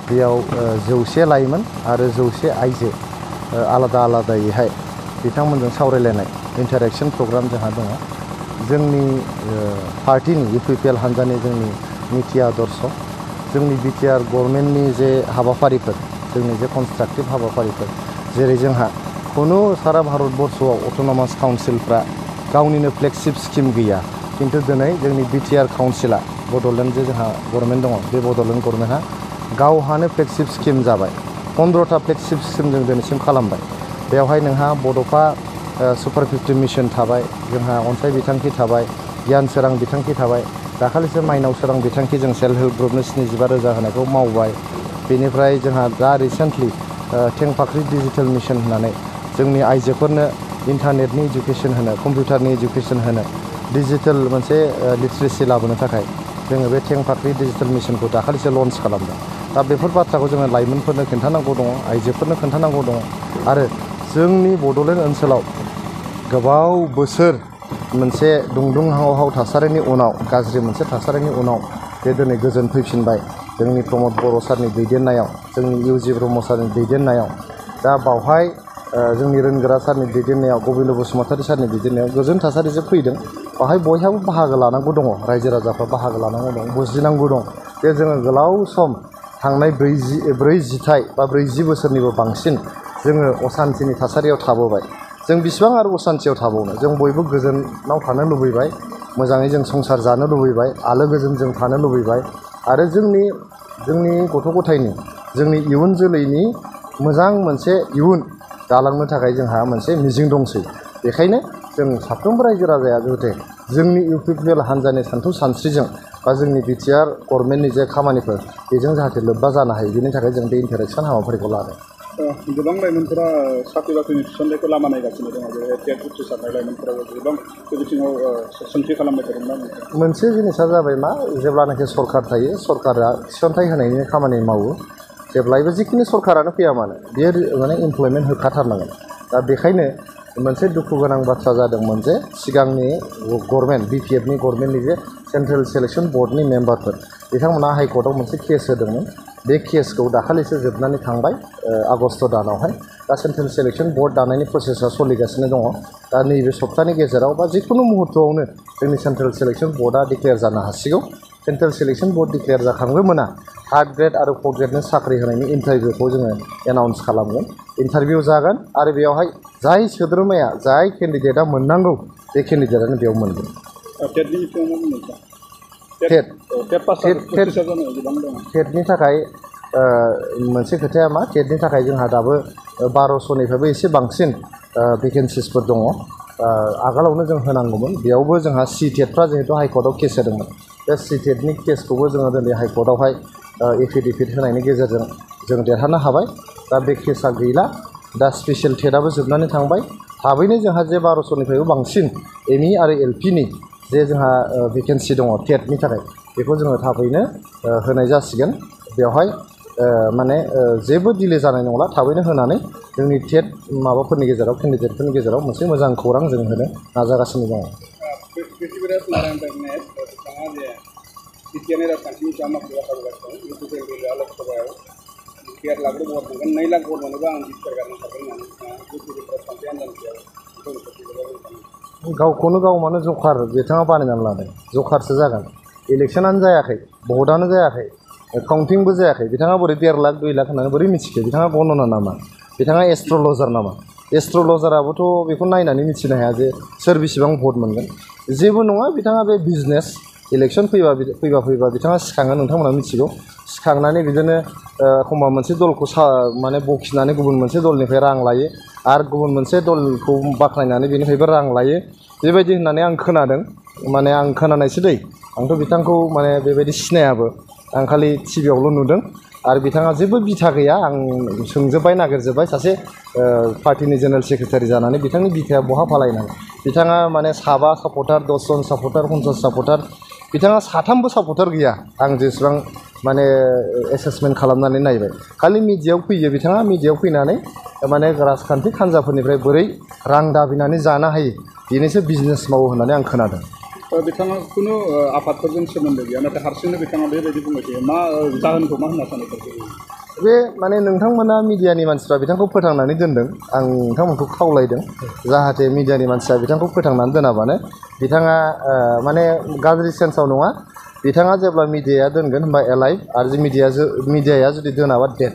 बेयाव 100 लाइमोन आरो 100 आइजो आलादा आलादायैहाय बिथांमोनजों सावरायलायनाय इन्टारेक्शन प्रग्राम जोंहा दङ। जोंनि पार्टीनि UPPL हान्जानि जोंनि नीति आदर्श जोंनि बिटिआर गभर्नमेन्टनि जे हाबाफारिफोर जोंनि जे कनस्ट्राक्टिभ हाबाफारिफोर जेरै जोंहा खुनु सारा भारतबर्षआव अट'नमास काउन्सिलफ्रा गावनिनो फ्लेगशिप स्किम गैया, किन्तु दिनै जोंनि बिटिआर काउन्सिला बड'लेण्ड जे जोंहा गभर्नमेन्ट दङ बे बड'लेण्ड गभर्नमेन्टआ गावहानो फ्लेगशिप स्किम जाबाय। 15टा फ्लेगशिप स्किम जों दिनैसिम खालामबाय। बेवहाय नोंहा बड'फा सुपार 50 मिशन थाबाय, जोंहा अनसाय बिथांखि थाबाय, गियान सोरां बिथांखि थाबाय, दाखालिसो माइनाव सोरां बिथांखि जों सेल्फ हेल्प ग्रुपनो 75,000 होनायखौ मावबाय। बेनिफ्राय जोंहा दा रिसेन्टलि थेंफाख्रि डिजिटेल मिशन होननानै जोंनि आइजोफोरनो इन्टारनेटनि इडुकेसन होनो, कम्पिउटारनि इडुकेसन होनो, डिजिटेल मोनसे लिटारेसि लाबोनो थाखाय जोङो बे थेंफाख्रि डिजिटेल मिशनखौ दाखालिसो लन्च खालामदों। दा बेफोर बाथ्राखौ जोङो लाइमोनफोरनो खोन्थानांगौ दङ, आइजोफोरनो खोन्थानांगौ दङ। आरो जोंनि बड'लेण्ड ओनसोलाव गोबाव बोसोर मोनसे दुंहाव थासारिनि उनाव, गाज्रि मोनसे थासारिनि उनाव बे दिनै गोजोन फैफिनबाय जोंनि प्रमद बर' सारनि दैदेननायाव, जोंनि UG ब्रह्म सारनि दैदेननायाव। दा बावहाय जोंनि रोंगोरा सारनि दैदेननायाव, गबिन्द बसुमतारी सारनि दैदेननायाव गोजोन थासारिजों फैदों। बावहाय बयहाबो बाहागो लानांगौ दङ, रायजो राजाफ्रा बाहागो लानांगौ दं, बुजिनांगौ दं जे जोङो गोलाव सम थांनाय 40 बोसोरनिबो बांसिन जोङो असान्तिनि थासारियाव थाबोबाय। जों बिसिबां आरो असान्तियाव थाबावनो, जों बयबो गोजोनाव थानो लुबैबाय, मोजाङै जों संसार जानो लुबैबाय, आलो गोजोन जों थानो लुबैबाय। आरो जोंनि गथ' गथायनि, जोंनि इयुन जोलैनि मोजां मोनसे इयुन दालांनो थाखाय जोंहा मोनसे मिजिं दंसै। बेखायनो जों साफ्रोमबो रायजो राजाया जाहाथे जोंनि UPPL हान्जानि सानथौ सानस्रिजों बा जोंनि बिटिआर गभर्नमेन्टनि जे खामानिफोर बेजों जाहाथे लोब्बा जानो हायो, बेनि थाखाय जों बे इन्टारेक्शन हाबाफारिखौ लादों। गोबां लाइमोनफोरा साख्रि बाख्रिनि थिसननायखौ लामा नायगासिनो दङ, जेरै टेट उथ्रिसारनाय लाइमोनफोराबो गोबां बे बिथिङाव सोंथि खालामबाय थादोंना। मोनसे जिनिसा जाबाय मा, जेब्लानाखि सरकार थायो, सरकारा थिसनथाइ होनायनि खामानि मावो। जेब्लायबो जिखिनि सरकारानो फैया मानो बियो माने इमप्लयमेन्ट होखाथारनांगोन। दा बेखायनो मोनसे दुखु गोनां बाथ्रा जादोंमोन जे सिगांनि गभर्नमेन्ट BPFनि गभर्नमेन्टनि जे सेन्ट्रेल सिलेक्शन बर्डनि मेम्बारफोर बिथांमोना हाइकर्टआव मोनसे केस होदोंमोन। बे केसखौ दाखालिसो जोबनानै थांबाय आगस्ट दानावहाय। दा सेन्ट्रेल सिलेक्शन बर्ड दानायनि प्रसेसा सोलिगासिनो दङ। दा नैबे सप्तानि गेजेराव बा जिखुनु मुहुर्तआवनो जोंनि सेन्ट्रेल सिलेक्शन बर्डआ डिक्लेयार जानो हासिगौ। सेन्ट्रेल सिलेक्शन बर्ड डिक्लेयार जाखांग्रोमोना 3rd ग्रेड आरो 4th ग्रेडनि साख्रि होनायनि इन्टारभिउखौ जोङो एनाउन्स खालामगोन। इन्टारभिउ जागोन आरो बेयावहाय जाय सोद्रोमाया, जाय केन्डिडेटआ मोननांगौ बे केन्डिडेटआनो बेयाव मोनगोन। टेटनि थाखाय मोनसे खोथाया मा, टेटनि थाखाय जोंहा दाबो 1200निफ्रायबो एसे बांसिन भेकेन्सिसफोर दङ। आगोलावनो जों होनांगौमोन। बेयावबो जोंहा CTETफ्रा जिहेतु हाइकर्टआव केस होदोंमोन, बे CTETनि केसखौबो जोङो दिनै हाइकर्टआवहाय एफिडेभिट होनायनि गेजेरजों जों देरहानो हाबाय। दा बे केसा गैला। दा स्पेसियेल टेटआबो जोबनानै थांबाय। थाबैनो जोंहा जे 1200निफ्रायबो बांसिन ME आरो LPनि जे जोंहा भेकेन्सि दङ टेटनि थाखाय, बेखौ जोङो थाबैनो होनाय जासिगोन। बेवहाय माने जेबो डिले जानाय नंला, थाबैनो होनानै जोंनि टेट माबाफोरनि गेजेराव, केन्डिडेटफोरनि गेजेराव मोनसे मोजां खौरां जों होनो नाजागासिनो दङ। गावखौनो गाव मानो जखार बिथाङा बानायनानै लादों, जखारसो जागोन। इलेक्सनानो जायाखै, भटआनो जायाखै, काउन्टिंबो जायाखै, बिथाङा बोरै 1.5 लाख 2 लाख होननानै बोरै मिथिखो? बिथाङा गणना नामा? बिथाङा एस्ट्रलजार नामा? एस्ट्रलजाराबोथ' बेखौ नायनानै मिथिनो हाया जे सोर बेसेबां भट मोनगोन। जेबो नङा, बिथाङा बे बिजनेस। इलेक्सन फैबा बिथाङा सिखाङो, नोंथांमोना मिथिगौ। सिखांनानै बिदिनो एखमबा मोनसे दलखौ माने बखिनानै गुबुन मोनसे दलनिफ्राय रां लायो, आरो गुबुन मोनसे दलखौ बाख्नायनानै बेनिफ्रायबो रां लायो। बेबायदि होननानै आं खोनादों, माने आं खोनानायसो दै। आंथ' बिथांखौ माने बेबायदि सिनायाबो, आं खालि टिभियावल' नुदों। आरो बिथाङा जेबो बिथा गैया। आं सोंजोब्बाय, नागिरजोब्बाय, सासे पार्टिनि जेनेरेल सेक्रेटारि जानानै बिथांनि बिथाया बहा फालायनाय? बिथाङा माने 7 सापर्टार, 10 जन सापर्टार, 50 सापर्टार, बिथाङा 3बो सापर्टार गैया। आं जेसेबां माने एसेसमेन्ट खालामनानै नायबाय। खालि मिडियायाव फैयो बिथाङा, मिडियायाव फैनानै माने राजखान्थि खान्जाफोरनिफ्राय बोरै रां दाबिनानै जानो हायो बेनिसो बिजनेस मावो होननानै आं खोनादों। बिथाङा खुनु आफादफोरजों सोमोन्दो गैया, नाथाय हारसिंनो बिथाङा बेबायदि बुंबाय थायो। मा जाहोनखौ मा होनना सानो? बे माने नोंथांमोना मिडियानि मानसिफ्रा बिथांखौ फोथांनानै दोनदों आं नोंथांमोनखौ खावलायदों जाहाथे मिडियानि मानसिया बिथांखौ फोथांनानै दोनाबानो बिथाङा माने गाज्रि सेन्सआव नङा बिथाङा जेब्ला मिडियाया दोनगोन होमबा एलाइभ आरो मिडियाया जुदि दोनाबा डेड